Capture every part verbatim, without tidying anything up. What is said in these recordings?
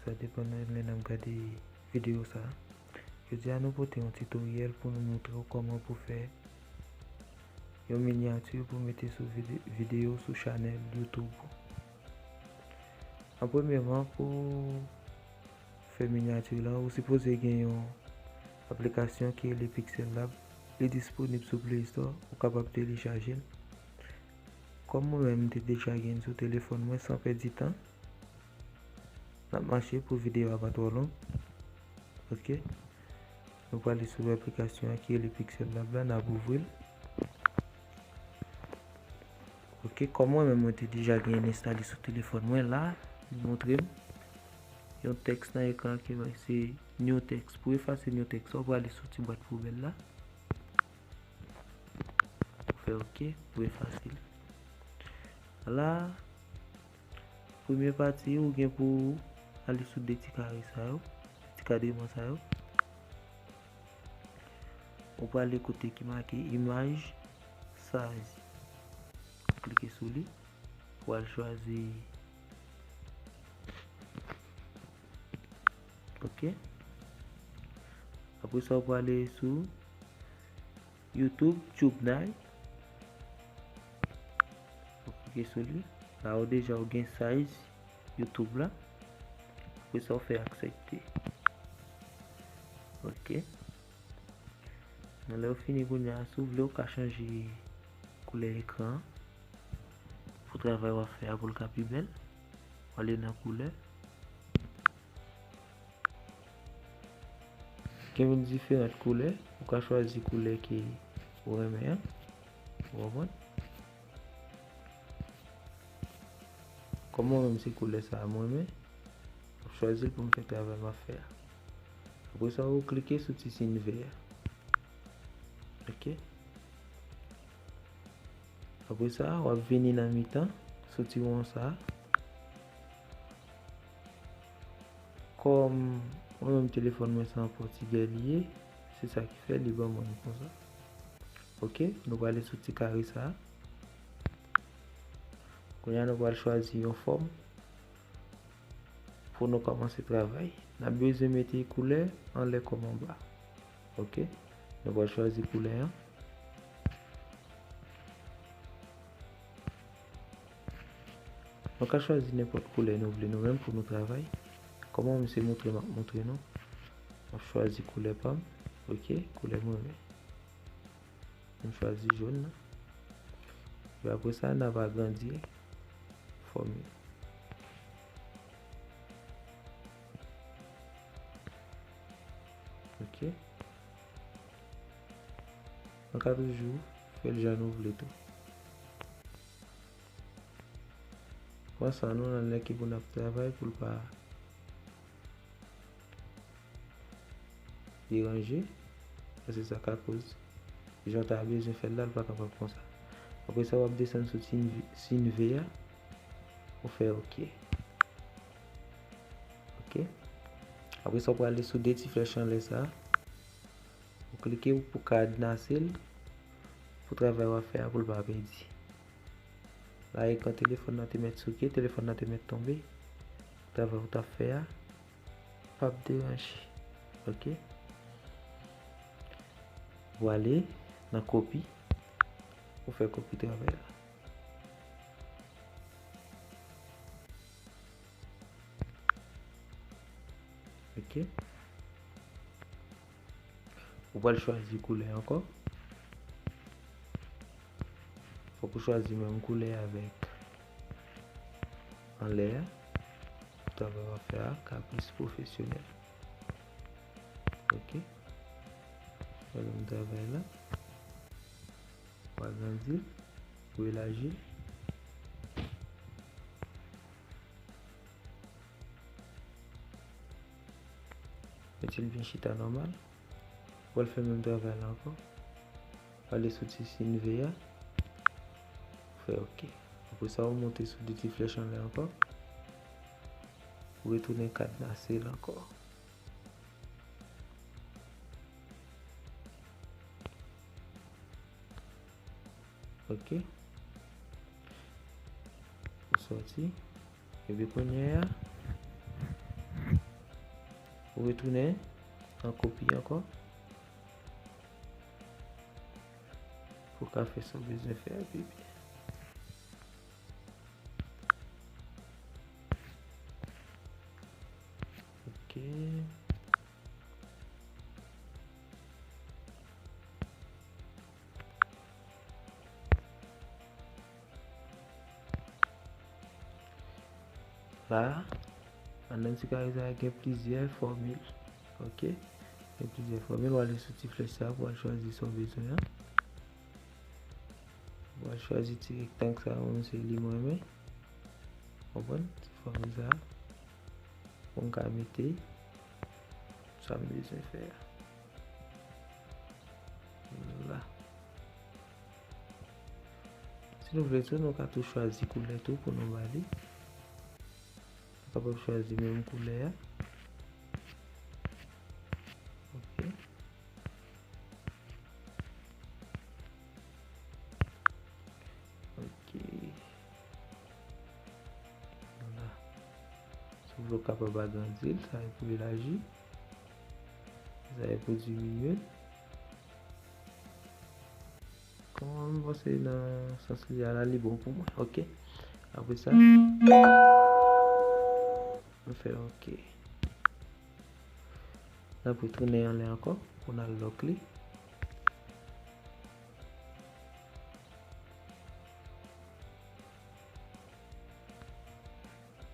Sa depann nan lè n ap gade videyo sa a. Jodi a, nou pote yon titoryèl pou nou montre w kòman pou fè yon minyati pou mete sou vide-, videyo sou chanèl YouTube ou. An premyèman, pou fè minyati la, ou sipoze gen yon aplikasyon ki rele Pixel Lab. Li disponib sou Play Store, ou kapab telechaje l. Kòm mwen menm, m te deja gen l sou telefòn mwen, san pèdi tan, n ap mache pou videyo a pa twò long. Ok. Nou prale sou aplikasyon an ki rele Pixel Lab la, n ap ouvri l. Ok, kòm mwen menm mwen te deja gen instale sou telefòn mwen la, li montre m yon tèks nan ekran ki se new text. Pou efase new text, ou prale sou ti bwat poubèl la. Ou fè ok pou efase l. La, premye pati, ou gen pou ale sou de ti kare sa yo, ti kadreman sa yo. Ou prale kote ki make imaj size. Ou klike sou li. Ou al chwazi. Ok. Apre sa, ou prale sou YouTube, TubeNine. Ou klike sou li. La ou deja ou gen size YouTube la. Apre sa ou fè aksepte. Ok. Nan lè ou fini kounye a, si w vle ou ka chanje koulè ekran an. Pou travay w ap fè a pou l ka pi bèl. W ale nan koulè. Gen diferan koulè. Ou ka chwazi koulè ke ou renmen an. Ou konprann? Kòm mwen menm se koulè sa a mwen renmen, m ap chwazi l pou m fè travay m ap fè a. Apre sa, ou klike sou ti siy vè a. Ok. Apre sa, w ap vini nan mitan, sou ti won sa a. Kòm mwen menm telefòn mwen se an pòtigè li ye, se sa ki fè li ban mwen l konsa. Ok, nou prale sou ti kare sa a. Kounye a nou pral chwazi yon fòm pou nou kòmanse travay. N ap bezwen mete koulè anlè kòm anba. Ok, nou pral chwazi koulè an. Nou ka chwazi nenpòt koulè nou vle nou menm pou nou travay. Kòman mwen se montre m ap montre nou. M ap chwazi koulè pa m. Ok, koulè mwen renmen. M chwazi jòn nan. Epi apre sa, n ap agrandi fòm yo. Ok. Nou ka toujou fè l jan nou vle tou. Pran san nou nan lè ke pou n ap travay pou l pa deranje, paske sa ka koz jan w ta bezwen fè l la, l pa kapab konsa. Apre sa, w ap desann sou siy, siy vè a, ou fè ok. Ok. Apre sa, w prale sou de ti flèch anlè sa a. Ou klike pou kadnase l, pou travay w ap fè a, pou l pa pèdi. La, ekran telefòn nan te mèt souke, telefòn nan te mèt tonbe. Travay ou t ap fè a p ap deranje. Ok? Ou ale nan kopi. Ou fè kopi travay la. Ok. Ou pral chwazi koulè ankò. Fòk ou chwazi menm koulè avèk anlè a. Travay w ap fè a ka plis pwofesyonèl. Ok. Fè menm travay la. Ou agrandi l, ou elaji l. Mete l byen chita nòmal. Ou pral fè menm travay la ankò. Ale sou ti siy vè a. Ou fè ok. Apre sa, ou monte sou de ti flèch anlè ankò. Ou retounen kadnase l ankò. Ok. Ou sòti. Epi kounye a, Ou retounen an kopi ankò. Pou w ka fè sa w bezwen fè a pi byen. Ok. La, anndan ti kare sa a gen plizyè fòmil. Ok? Gen plizyè fòmil. W ale sou ti flèch sa a pou w al chwazi sa w bezwen an. W al chwazi ti rektang sa a, mwen se li m renmen. Konprann? Ti fòmil sa a. Pou m ka mete sa m bezwen fè a. La. Si nou vle tou, nou ka tou chwazi koulè tou pou nou ba li. Nou kapab chwazi menm koulè a. Ok. Ok. La. Si w vle, w kapab agrandi l, sa e pou elaji. Sa e pou diminye l. Kòman m panse nan sans li a la, li bon pou mwen. Ok. Apre sa, m fè ok. N ap retounen anlè ankò pou n al lòk li.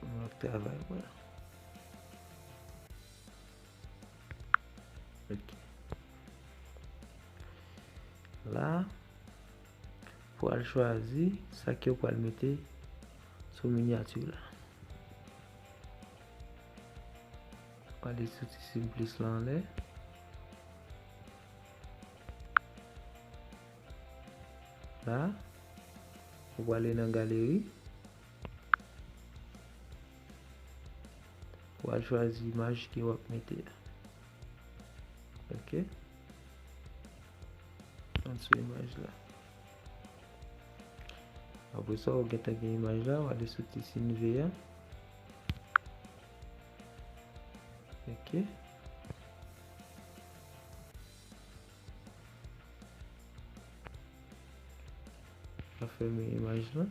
M ap travay mwen. Ok. La, pou al chwazi sa ke w pral mete sou minyati la. Ale sou ti siy plis la anlè. La, ou prale nan galeri. Ou al chwazi imaj ke w ap mete a. Ok. Ansou imaj la. Apre sa, ou gentan gen imaj la, ou ale sou ti siy V a. Ok. Ou fèmen imaj la.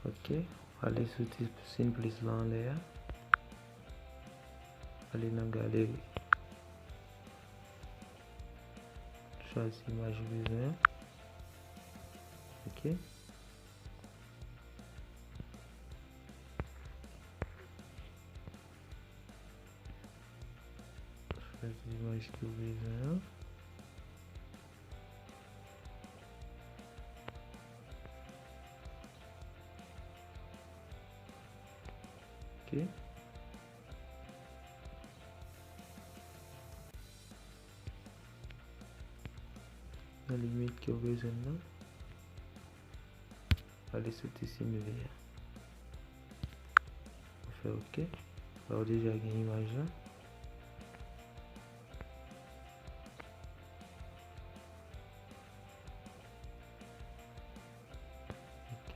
Ok, ale sou ti siy plis la anlè a. Ale nan galeri. Chwazi imaj ou bezwen an. Ok. Chwazi imaj ke w bezwen an. Ok. Nan limit ke w bezwen nan. Ale sou ti siy V a. Ou fè ok. La ou deja gen imaj la. Ok.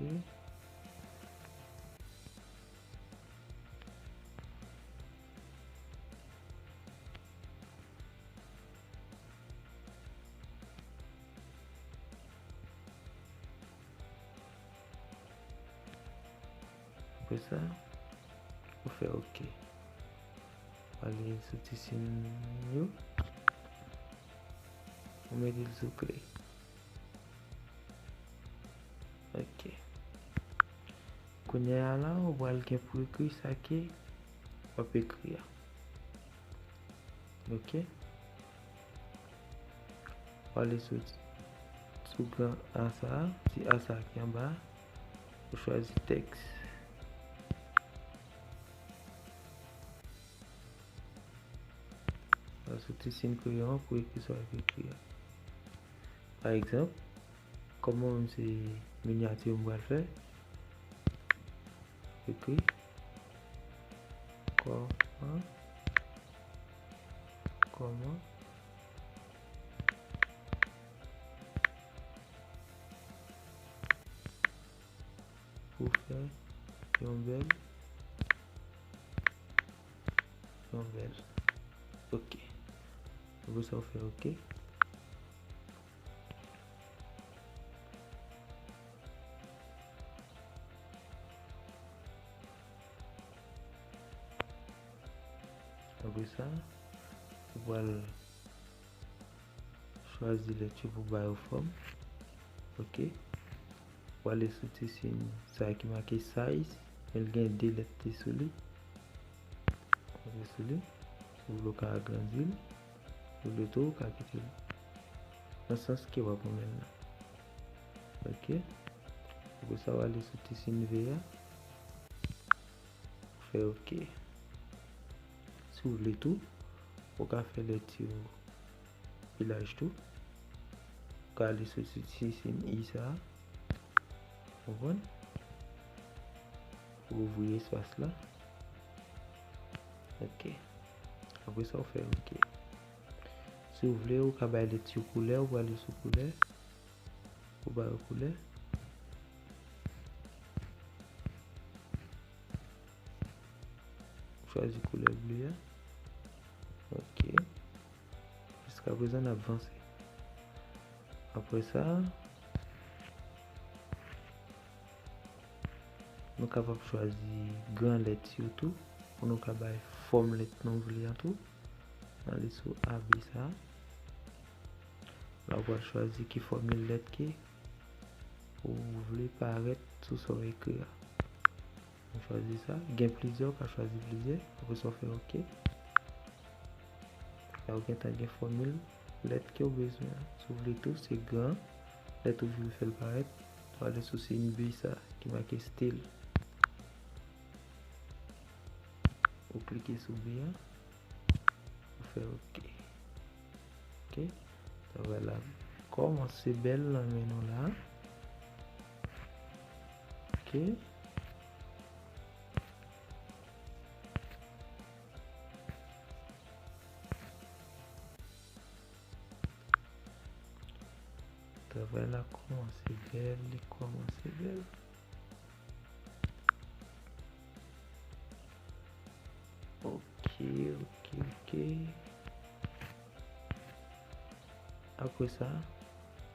Apre sa, ou fè ok. Ale sou ti siy yo. Ou mete l sou kle. Ok. Kounye a la, ou pral gen pou ekri sa ke w ap ekri a. Ok. Ou ale sou, sou gran A sa a, ti A sa a ki anba a. Ou chwazi tèks. Sou ti siy kreyon an pou ekri sa w ap ekri a. Pa egzanp, kòm mwen menm se minyati m pral fè, ekri kòman, kòman pou fè yon bèl, yon bèl. Ok. Apre sa, w fè ok. Apre sa, ou pral chwazi lèt yo pou ba yo fòm. Ok. Ou ale sou ti siy sa ki make size, men l gen de lèt te sou li. Ou ale sou li. Si w vle, w ka agrandi l. Si w vle tou, w ka kite l nan sans ke w ap renmen l la. Ok. Apre sa, w ale sou ti siy V a. Fè ok. Si w vle tou, ou ka fè lèt yo pi laj tou. Ou ka ale sou ti, ti siy i sa a. Konprann? Pou ouvri espas la. Ok. Apre sa, ou fè ok. Si w vle, ou ka bay lèt yo koulè, ou prale sou koulè. Ou ba yo koulè. Chwazi koulè ble a. Ok. Jiskaprezan, n ap vanse. Apre sa, nou kapab chwazi gran lèt yo tou, pou nou ka bay fòm lèt nou vle an tou. N ale sou A B sa. La, ou pral chwazi ki fòmil lèt ke ou vle parèt sou sa w ekri a. Nou chwazi sa. Gen plizyè, ou ka chwazi plizyè. Apre sa, w fè ok. La, ou gentan gen fòmil lèt ke w bezwen an. Si w vle tou, se gran lèt ou vle fè l parèt. Ou ale sou siy B sa, ki make stil. Ou klike sou B a. Ou fè ok. Ok. Travay la kòmanse bèl nan men nou la. Ok. Travay la kòmanse bèl, li kòmanse bèl. Ok, ok, ok. Apre sa,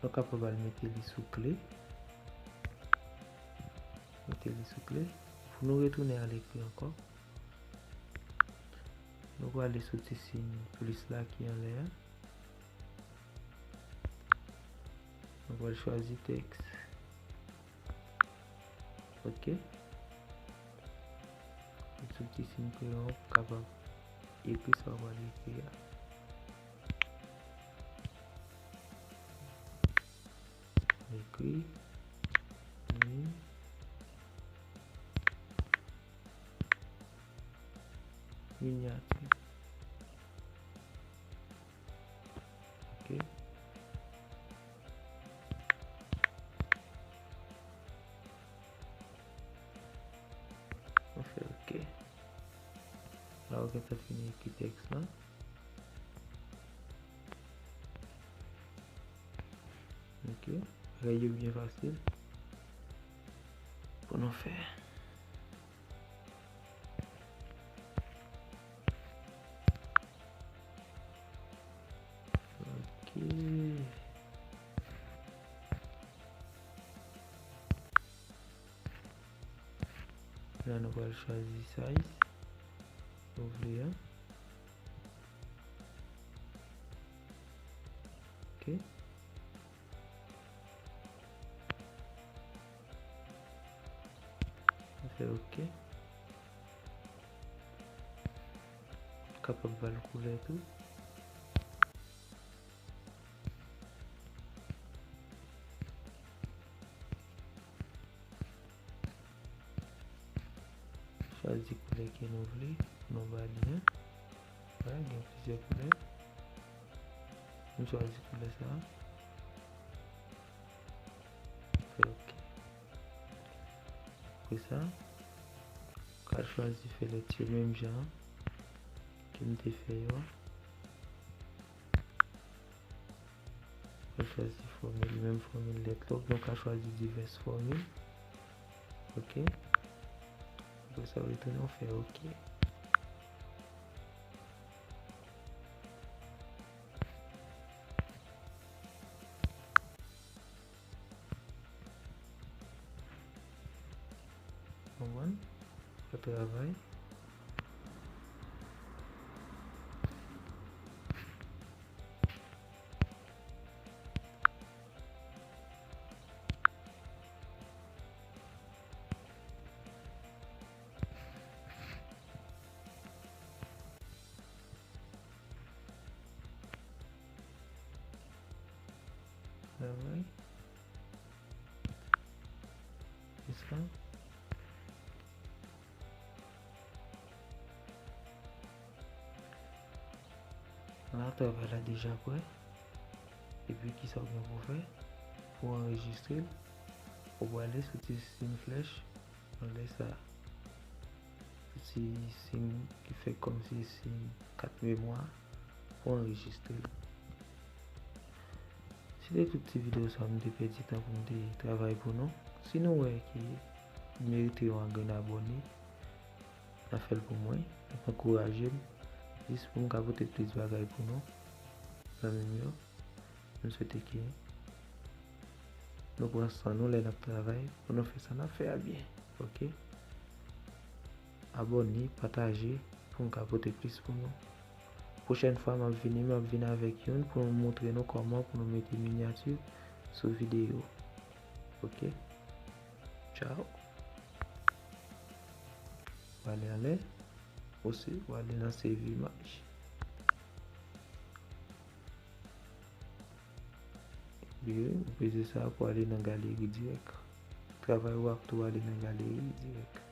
nou kapab al mete li sou kle. Mete li sou kle. Pou nou retounen al ekri ankò, nou prale sou ti siy plis la ki anlè a. Nou pral chwazi tèks. Ok. Sou ti siy kreyon, ou kapab ekri sa w pral ekri a. Ekri. Wi. Minyati. Ok. Mwen fè ok. La, ou gentan fini ekri tèks lan. Ok. Bagay yo byen fasil pou nou fè. Ok. La, nou pral chwazi size nou vle a. Ok. Nou fè ok. Kapab ba l koulè tou. Chwazi koulè ke nou vle, nou ba li a. Vwala, gen plizyè koulè. M chwazi koulè sa. Fè oke. Apre sa, ou ka chwazi fè lèt yo menm jan ke m te fè yo a. Ou ka chwazi fòmil, menm fòmil lèt la, oubyen ou ka chwazi divès fòmil. Oke. Apre sa, ou retounen, ou fè oke. Konprann? Fè travay. Travay. Jis la. La, travay la deja prè. Epi, kisa w gen pou fè? Pou anrejistre l, ou prale sou ti siy flèch anlè sa. Ti siy ki fè kòmsi siy kat memwa pou anrejistre l. Se te tout ti videyo sa m te pèdi tan pou m te travay pou nou. Si nou wè ke m merite yon grenn abòne, n a fè l pou mwen, n ap ankouraje m, jis pou m ka pote plis bagay pou nou, zanmi m yo. M swete ke nou pran san nou lè n ap travay, pou nou fè sa n ap fè a byen, oke? Abòne, pataje, pou m ka pote plis pou nou. Pwochèn fwa m ap vini, m ap vin avèk youn pou m montre nou kòman pou nou mete minyati sou videyo. Oke? Tchao. Ou ale anlè, ou se, ou ale nan save imaj. Epi, ou peze sa pou ale nan galeri dirèk. Travay ou ap tou ale nan galeri dirèk.